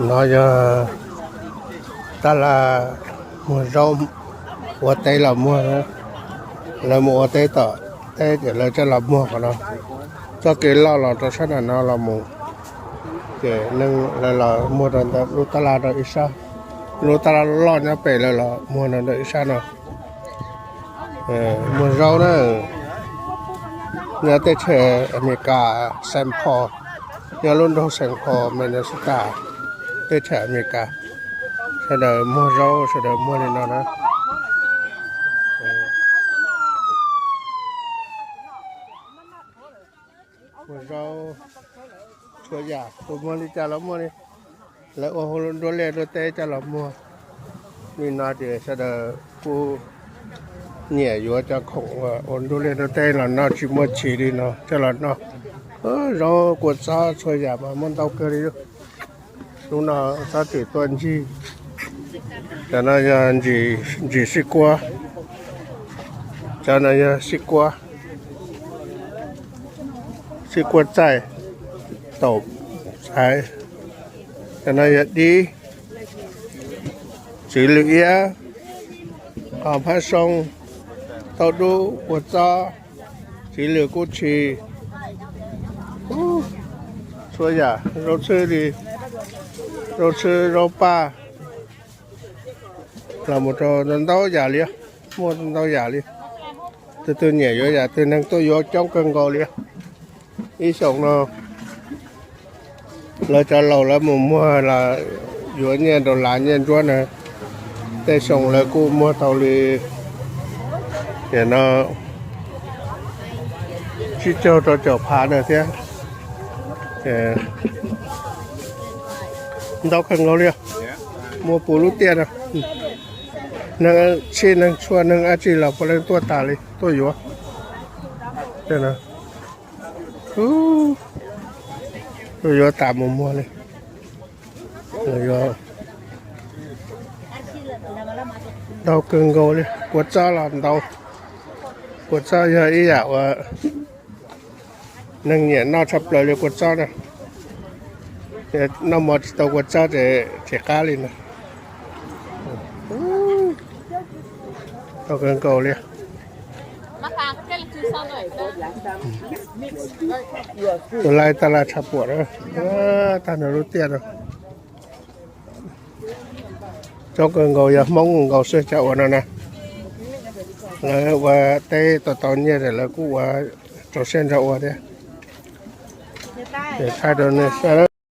No yog tab laj muag zaub, ua teb los muag. Lawv mus ua teb tom teb ces lawv coj los muag qhov no. Txoj kev loj los rau sab nram no los mus, ces neeg lawv los muag rau ntawm lub tab laj rau ib sab. Lub tab laj loj nyob pem lawv los muag rau ntawm ib sab no. Muag zaub na, nyob teb chaws Amelikas, Saint Paul, nyob lub nroog Saint Paul, Minnesota, teb chaws Amelikas. Sawv daws muag zaub, sawv daws muag li no na. Muag zaub txhua yam, tus muag li cas los muaj li. Lawv ua hauv nruab liaj nruab teb coj los muag li no ces sawv daws kuj nyiam yuav cov khoom uas ua nruab liaj nruab teb los noj tsis muaj tshis li no coj los noj. Zaub kua txob txhua yam mas muaj ntau kawg li. Hnub no txhob txwm tuaj ncig. Cov no yog ntsis sib kuab, cov no yog sib kuab, sib kuab txaij, taum xaiv. Cov no yog dib, txiv lwm iab, qos phab soo, tauj dub, kua txob, txiv lwm kub tshis, txhua yam, zaub txhwb li, zaub txhwb zaub paj, los mus rau ntau yam li, muaj ntau yam li. Tus twg nyiam yuav yam twg neeg tuaj yuav coob kawg nkaus li. Ib xyoos no lawv cov laus lawv mus muag los yuav nyiaj nraus lav nyiaj ntsuab na, tej xyoo lawv kuj muag tau li no tsib caug rau caum phav na thiab. Ntau kawg nkaus li, muaj puv lub tiaj no. Neeg txhij neeg txhua neeg dab tsi los puav leej tuaj tas li tuaj yuav. Tuaj yuav tas mus muag li. Ntau kawg nkaus li, kua txob los ntau. Kua txob yog ib yam uas neeg nyiam noj tshaj plaws li kua txob na. Noj mov tsis tau kua txob ces tsis qab li na. Ntau kawg nkaus li. Tus laij taj laj tshav puam na, tag nrho lub tiaj no. Coob kawg nkaus yog Hmoob nkaus xwb cov ua no na. Lawv ua teb tau tau nyiaj lawv kuj ua rau siab ntso ua thiab. Ces thaij rau nej saib.